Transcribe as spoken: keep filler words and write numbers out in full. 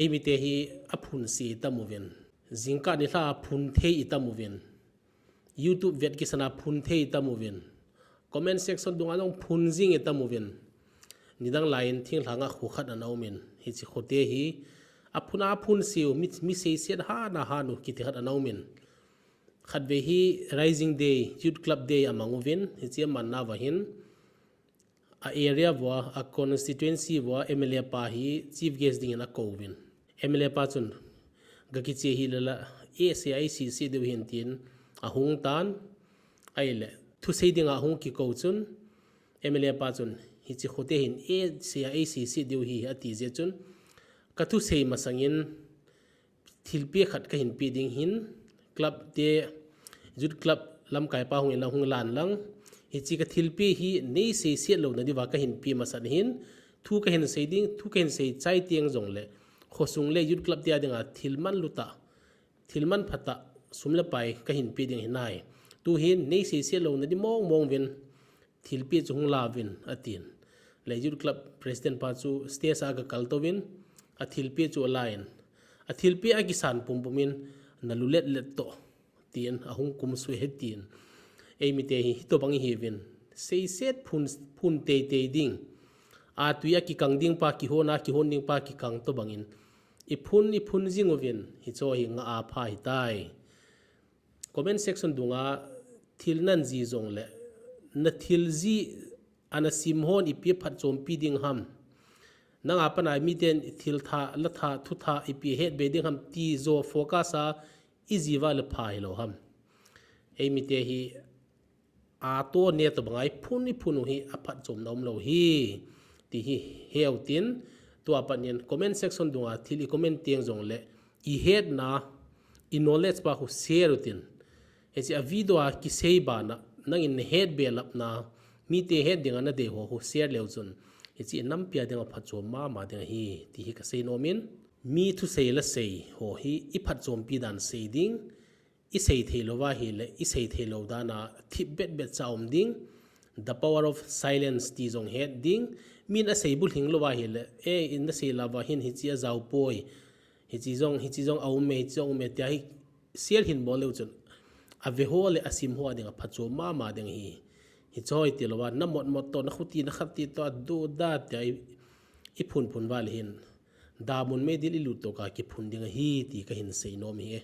Eimite hi aphun se itam uvin, jingkah nilhah a phun thei itam uvin, YouTube vet kisana phun thei itam uvin, comment section dunga jong phun jing itam uvin, nidang laiyin thinglhanga kho khat ana umin, hiche khote hi aphun aphun seu, mi, mi seiset hana hanu kiti khat ana umin. Khatvei hi Rising Day, Youth Club Day amang uvin, hiche amanna uva hin, a area uva, a constituency uva M L A pa hi chief guest dingin akouvin. M L A pa chun, gakiche hile la, eisei a eisei seh diu hin tin, ahung tan, ahile, thusei dinga ahung kikou chun, M L A pa chun, hiche khote hin, eisei a eisei seh diu hi, ati jeh chun, kathusei masangin, thilpeh khat kahin peh ding hin, club te, youth club lamkaipa hung inlang hung lan lang, hiche kathilpeh hi neiseiset louna diuva kahin peh masat hin, thu kahin sei ding, thu kahin sei chai teng jongle, khosung le youth club te a dinga thil manlutah, thil manphatah, sum le pai kahin peh ding ahinai. Tuhin neiseiset louna di mong mong uvin, thilpeh chu hung lauvin, atin. Le youth club president pa chu stage a agakaltouvin, athilpeh chu alain, athilpeh akisan pumpumin, nalu letlet toh, tin, ahung kumsui e tin. Eimite hi, hitobang ihiuvin, seiset phun, phun teitei ding, atui a kikang ding pa, kihona kihon ding pa kikang tobangin, iphun, iphun jing uvin, hicheho hi ngah a pha ahitai. Comment section dunga thil nanji jongle, nathil ji ana simhon ipi phatchompi ding ham? Nanga pana miten thilthah, latha, thutha ipi hetbe ding ham ti jo focus a iji uva le pha hilou ham? Eimite hi, atoh ne tobanga iphun iphun u hi aphatchomna umlou hi, ti hi heu tin, tua pat in comment section dunga thil icomment teng jongle, ihetna, iknowledge pa khu share utin. Hiche a video a kisei bana, nangin nahet belapna, mite het dinga nadei ho khu share leu chun, hiche inampia dinga phatchom mama ding ahi, ti hi kasei nomin. Mi thusei la sei ho hi iphatchompi dan sei ding, isei theilouva ahile, isei theilou dana thip betbet cha um ding, the power of silence ti jong het ding, min asei bulhing louva ahile, e, in nasei louva hin hiche ajaopoi, hiche jong, hiche jong aume, hiche jong aume, tia hi share hin bol leu chun, aveho le asimho a dinga phatchom mama ding ahi. Hicheho hitilouva, namotmot toh, nakhuti nakhati toh, aduda tia i, iphunphun uva le hin, damun meidil ilut toh ka kiphun ding ahi, ti kahin sei nom ahi e.